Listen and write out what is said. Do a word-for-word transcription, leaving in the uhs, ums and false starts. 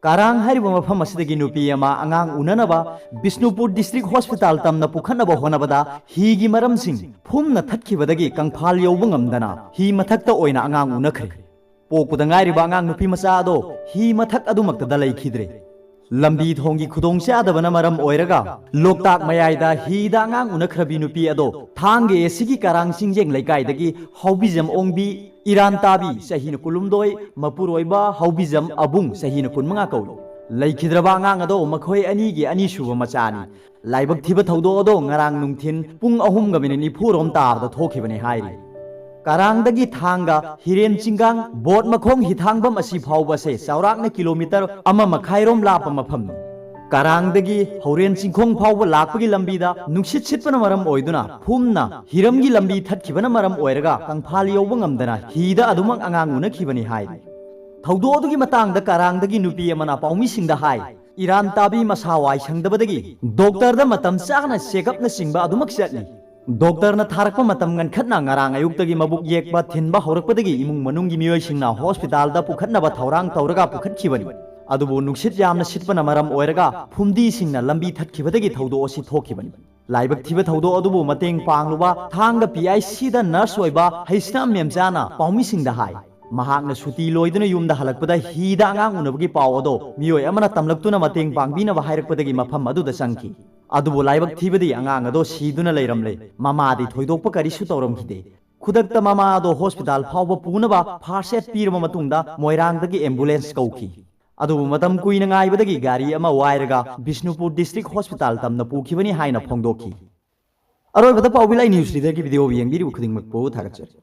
ꯀꯥꯔꯥꯡ ꯍꯥꯏꯔꯤꯕ ꯃꯐꯝ ꯑꯁꯤꯗꯒꯤ ꯅꯨꯄꯤ ꯑꯃ ꯑꯉꯥꯡ ꯎꯅꯅꯕ ꯕꯤꯁꯅꯨꯄꯨꯔ ꯗꯤꯁꯇ꯭ꯔꯤꯛ ꯍꯣꯁꯄꯤꯇꯥꯜ ꯇꯝꯅ ꯄꯨꯈꯠꯅꯕ ꯍꯣꯠꯅꯕꯗ ꯍꯤꯒꯤ ꯃꯔꯝꯁꯤꯡ ꯐꯨꯝꯅ ꯊꯠꯈꯤꯕꯗꯒꯤ ꯀꯪꯐꯥꯜ ꯌꯧꯕ ꯉꯝꯗꯅ ꯍꯤ ꯃꯊꯛꯇ ꯑꯣꯏꯅ ꯑꯉꯥꯡ ꯎꯅꯈ꯭ꯔꯦ꯫ ꯄꯣꯛꯄꯗ ꯉꯥꯏꯔꯤꯕ ꯑꯉꯥꯡ ꯅꯨꯄꯤ ꯃꯆꯥ ꯑꯗꯣ ꯍꯤ ꯃꯊꯛ ꯑꯗꯨꯃꯛꯇꯗ ꯂꯩꯈꯤꯗ꯭ꯔꯦ꯫ ꯂꯝꯕꯤ ꯊꯣꯡꯒꯤ ꯈꯨꯗꯣꯡꯆꯥꯗꯕꯅ ꯃꯔꯝ ꯑꯣꯏꯔꯒ ꯂꯣꯛꯇꯥꯛ ꯃꯌꯥꯏꯗ ꯍꯤꯗ ꯑꯉꯥꯡ ꯎꯅꯈ꯭ꯔꯕꯤ ꯅꯨꯄꯤ ꯑꯗꯣ ꯊꯥꯡꯒ ꯑꯦ ꯁꯤꯒꯤ ꯀꯥꯔꯥꯡ ꯆꯤꯡꯖꯦꯡ ꯂꯩꯀꯥꯏꯗꯒꯤ ꯍꯥꯎꯕꯤꯖꯝ ꯑꯣꯡꯕꯤ, ꯏꯔꯥꯟ ꯇꯥꯕꯤ, ꯆꯍꯤꯅ ꯀꯨꯟꯍꯨꯝꯗꯣꯏ, ꯃꯄꯨꯔꯣꯏꯕ ꯍꯥꯎꯕꯤꯖꯝ ꯑꯕꯨꯡ, ꯆꯍꯤꯅ ꯀꯨꯟꯃꯉꯥ ꯀꯧꯏ꯫ ꯂꯩꯈꯤꯗ꯭ꯔꯕ ꯑꯉꯥꯡ ꯑꯗꯣ ꯃꯈꯣꯏ ꯑꯅꯤꯒꯤ ꯑꯅꯤꯁꯨꯕ ꯃꯆꯥꯅꯤ꯫ ꯂꯥꯏꯕꯛ ꯊꯤꯕ ꯊꯧꯗꯣꯛ ꯑꯗꯣ ꯉꯔꯥꯡ ꯅꯨꯡꯊꯤꯟ ꯄꯨꯡ ꯑꯍꯨꯝꯒ ꯃꯤꯅꯤꯠ ꯅꯤꯐꯨ ꯔꯣꯝ ꯇꯥꯕꯗ ꯊꯣꯛꯈꯤꯕꯅꯤ ꯍꯥꯏꯔꯤ꯫ ꯀꯥꯔꯥꯡꯗꯒꯤ ꯊꯥꯡꯒ ꯍꯤꯔꯦꯟ ꯆꯤꯡꯒꯥꯡ ꯕꯣꯠ ꯃꯈꯣꯡ ꯍꯤꯊꯥꯡꯐꯝ ꯑꯁꯤ ꯐꯥꯎꯕ ꯑꯁꯦ ꯆꯥꯎꯔꯥꯛꯅ ꯀꯤꯂꯣꯃꯤꯇꯔ ꯑꯃ ꯃꯈꯥꯏꯔꯣꯝ ꯂꯥꯞꯄ ꯃꯐꯝꯅꯤ꯫ ꯀꯥꯔꯥꯡꯗꯒꯤ ꯍꯧꯔꯦꯟ ꯆꯤꯡꯈꯣꯡ ꯐꯥꯎꯕ ꯂꯥꯛꯄꯒꯤ ꯂꯝꯕꯤꯗ ꯅꯨꯡꯁꯤꯠ ꯁꯤꯠꯄꯅ ꯃꯔꯝ ꯑꯣꯏꯗꯨꯅ ꯐꯨꯝꯅ ꯍꯤꯔꯝꯒꯤ ꯂꯝꯕꯤ ꯊꯠꯈꯤꯕꯅ ꯃꯔꯝ ꯑꯣꯏꯔꯒ ꯀꯪꯐꯥꯜ ꯌꯧꯕ ꯉꯝꯗꯅ ꯍꯤꯗ ꯑꯗꯨꯃꯛ ꯑꯉꯥꯡ ꯎꯅꯈꯤꯕꯅꯤ ꯍꯥꯏꯔꯤ꯫ ꯊꯧꯗꯣꯛ ꯑꯗꯨꯒꯤ ꯃꯇꯥꯡꯗ ꯀꯥꯔꯥꯡꯗꯒꯤ ꯅꯨꯄꯤ ꯑꯃꯅ ꯄꯥꯎꯃꯤꯁꯤꯡꯗ ꯍꯥꯏ, ꯏꯔꯥꯟ ꯇꯥꯕꯤ ꯃꯁꯥ ꯋꯥꯏ ꯁꯪꯗꯕꯗꯒꯤ ꯗꯣꯛꯇꯔꯗ ꯃꯇꯝ ꯆꯥꯅ ꯆꯦꯛꯑꯞꯅꯆꯤꯡꯕ ꯑꯗꯨꯃꯛ ꯆꯠꯂꯤ꯫ ꯗꯣꯛꯇꯔꯅ ꯊꯥꯔꯛꯄ ꯃꯇꯝ ꯉꯟꯈꯠꯅ ꯉꯔꯥꯡ ꯑꯌꯨꯛꯇꯒꯤ ꯃꯕꯨꯛ ꯌꯦꯛꯄ ꯊꯤꯟꯕ ꯍꯧꯔꯛꯄꯗꯒꯤ ꯏꯃꯨꯡ ꯃꯅꯨꯡꯒꯤ ꯃꯤꯑꯣꯏꯁꯤꯡꯅ ꯍꯣꯁꯄꯤꯇꯥꯜꯗ ꯄꯨꯈꯠꯅꯕ ꯊꯧꯔꯥꯡ ꯇꯧꯔꯒ ꯄꯨꯈꯠꯈꯤꯕꯅꯤ꯫ ꯑꯗꯨꯕꯨ ꯅꯨꯡꯁꯤꯠ ꯌꯥꯝꯅ ꯁꯤꯠꯄꯅ ꯃꯔꯝ ꯑꯣꯏꯔꯒ ꯐꯨꯝꯗꯤꯁꯤꯡꯅ ꯂꯝꯕꯤ ꯊꯠꯈꯤꯕꯗꯒꯤ ꯊꯧꯗꯣꯛ ꯑꯁꯤ ꯊꯣꯛꯈꯤꯕꯅꯤ꯫ ꯂꯥꯏꯕꯛ ꯊꯤꯕ ꯊꯧꯗꯣꯛ ꯑꯗꯨꯕꯨ ꯃꯇꯦꯡ ꯄꯥꯡꯂꯨꯕ ꯊꯥꯡꯒ ꯄꯤ ꯑꯥꯏ ꯁꯤꯗ ꯅꯔꯁ ꯑꯣꯏꯕ ꯍꯩꯁꯅꯥꯝ ꯃꯦꯝꯆꯥꯅ ꯄꯥꯎꯃꯤꯁꯤꯡꯗ ꯍꯥꯏ꯫ ꯃꯍꯥꯛꯅ ꯁꯨꯇꯤ ꯂꯣꯏꯗꯨꯅ ꯌꯨꯝꯗ ꯍꯜꯂꯛꯄꯗ ꯍꯤꯗ ꯑꯉꯥꯡ ꯎꯅꯕꯒꯤ ꯄꯥꯎ ꯑꯗꯣ ꯃꯤꯑꯣꯏ ꯑꯃꯅ ꯇꯝꯂꯛꯇꯨꯅ ꯃꯇꯦꯡ ꯄꯥꯡꯕꯤꯅꯕ ꯍꯥꯏꯔꯛꯄꯗꯒꯤ ꯃꯐꯝ ꯑꯗꯨꯗ ꯆꯪꯈꯤ꯫ ꯑꯗꯨꯕꯨ ꯂꯥꯏꯕꯛ ꯊꯤꯕꯗꯤ ꯑꯉꯥꯡ ꯑꯗꯣ ꯁꯤꯗꯨꯅ ꯂꯩꯔꯝꯂꯦ꯫ ꯃꯃꯥꯗꯤ ꯊꯣꯏꯗꯣꯛꯄ ꯀꯔꯤꯁꯨ ꯇꯧꯔꯝꯈꯤꯗꯦ꯫ ꯈꯨꯗꯛꯇ ꯃꯃꯥ ꯑꯗꯣ ꯍꯣꯁꯄꯤꯇꯥꯜ ꯐꯥꯎꯕ ꯄꯨꯅꯕ ꯐꯥꯔꯁ ꯑꯦꯗ ꯄꯤꯔꯕ ꯃꯇꯨꯡꯗ ꯃꯣꯏꯔꯥꯡꯗꯒꯤ ꯑꯦꯝꯕꯨꯂꯦꯟꯁ ꯀꯧꯈꯤ꯫ ꯑꯗꯨꯕꯨ ꯃꯇꯝ ꯀꯨꯏꯅ ꯉꯥꯏꯕꯗꯒꯤ ꯒꯥꯔꯤ ꯑꯃ ꯋꯥꯏꯔꯒ ꯕꯤꯁꯅꯨꯄꯨꯔ ꯗꯤꯁꯇ꯭ꯔꯤꯛ ꯍꯣꯁꯄꯤꯇꯥꯜ ꯇꯝꯅ ꯄꯨꯈꯤꯕꯅꯤ ꯍꯥꯏꯅ ꯐꯣꯡꯗꯣꯛꯈꯤ꯫ ꯑꯔꯣꯏꯕꯗ ꯄꯥꯎꯕꯤ ꯂꯥꯏ ꯅ꯭ꯌꯨꯁ ꯂꯤꯗꯔꯒꯤ ꯚꯤꯗꯤꯑꯣ ꯌꯦꯡꯕꯤꯔꯤꯕ ꯈꯨꯗꯤꯡꯃꯛꯄꯨ ꯊꯥꯒꯠꯆꯔꯤ꯫